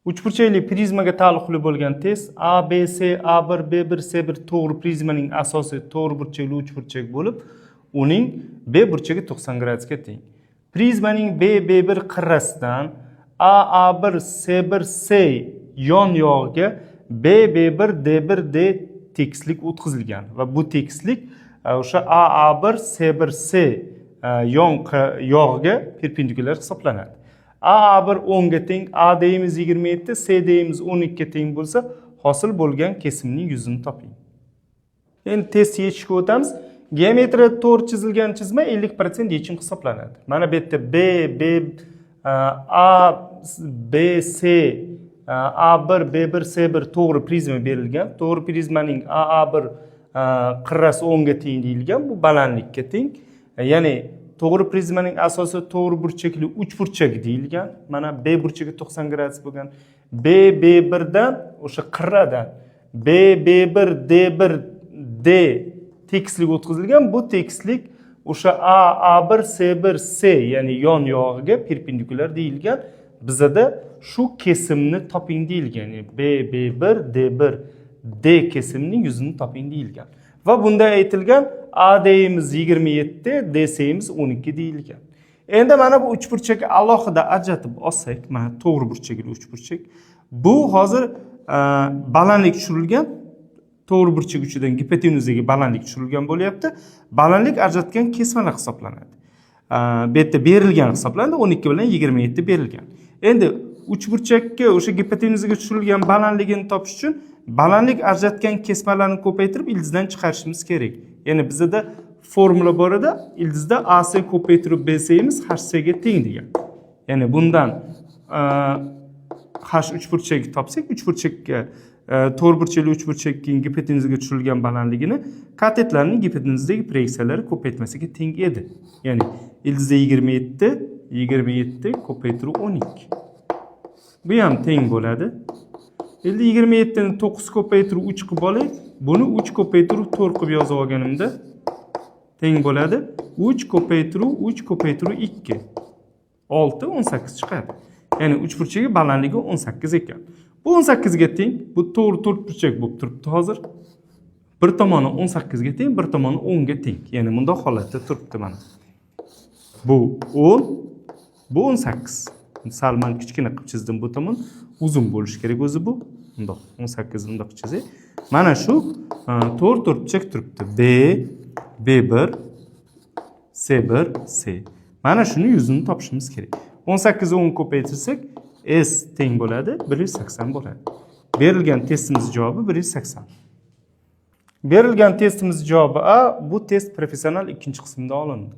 Uchburchakli prizmaga taalluqli bo'lgan test. A, B, C, A1, B1, C1 to'g'ri prizmaning asosiy to'g'ri burchakli uchburchak bo'lib, uning B burchagi 90 gradusga teng. Prizmaning B, B1 qirrasidan A, A1, C1, C yon yog'iga B, B1, D1, D tekislik o'tkazilgan va bu tekislik o'sha A, A1, C1, C yon yog'iga perpendikulyar hisoblanadi. A, A1 10 ga teng, ADimiz 27, CDimiz 12 ga teng bo'lsa, hosil bo'lgan kesimning yuzini toping. Endi test yechishga o'tamiz. Geometriyada to'g'ri chizilgan chizma 50% yechim hisoblanadi. Mana bu yerda B, B, A, B, C, A1, B1, C1 to'g'ri prizma berilgan. To'g'ri prizmaning A, A1 qirrasi 10 ga teng deyilgan, bu balandlikka teng. Ya'ni to'g'ri prizmaning asosi to'g'ri burchakli uchburchak deyilgan. Mana B burchagi 90 gradus bo'lgan. B, B1 dan, o'sha qirradan B, B1, D1, D tekislik o'tkazilgan. Bu tekislik o'sha A, A1, C1, C, ya'ni yon yog'iga perpendikulyar deyilgan. Bizada shu kesimni toping deyilgan. Ya'ni B, B1, D1, D kesimning yuzini toping deyilgan. Va bunda aytilgan ADimiz 27, DCimiz 12 deyilgan. Endi mana bu uchburchakni alohida ajratib olsak, mana to'g'ri burchakli uchburchak. Bu hozir balandlik tushirilgan, to'g'ri burchak uchidan gipotenuzaga balandlik tushirilgan bo'lyapti. Balandlik ajratgan kesmalar hisoblanadi. Bu yerda berilgan hisoblanadi, 12 bilan 27 berilgan. Endi uchburchakka o'sha gipotenuzaga tushirilgan balandligini topish uchun balandlik ajratgan kesmalarni ko'paytirib, ildizdan chiqarishimiz kerak. Ya'ni bizada formula bor edi, ildizda AC ko'paytirib BCimiz HC ga teng degan. Ya'ni bundan H uchburchak topsak, uchburchakka to'rtburchakli uchburchakning gipotenuzaga tushirilgan balandligini katetlarning gipotenuzdagi proyeksiyalari ko'paytmasiga teng edi. Ya'ni ildizda 27, 27 ko'paytiruv 12. Bu ham teng bo'ladi. Endi 27 ni 9 ko'paytirib 3 qilib olay. Buni 3 ko'paytirib 4 qilib yozib olganimda teng bo'ladi. 3 ko'paytiruv 3 ko'paytiruv 2. 6, 18 chiqadi. Ya'ni uchburchagi balandligi 18 ekan. Bu 18 ga teng. Bu to'g'ri to'rtburchak bo'lib turibdi hozir. Bir tomoni 18 ga teng, bir tomoni 10 ga teng. Ya'ni bundoq holatda turibdi mana. Bu 10, bu 18. Sal man kichkina qilib chizdim bu tomon. Uzun bo'lishi kerak o'zi bu. Bundoq 18 bundoq chizay. Mana shu to'rt to'rtburchak turibdi. B, B1, C1, C. Mana shuni yuzini topishimiz kerak. 18 10 ko'paytirsak, S teng bo'ladi, 180 bo'ladi. Berilgan testimiz javobi 180. Berilgan testimiz javobi A, bu test professional ikkinchi qismda olindi.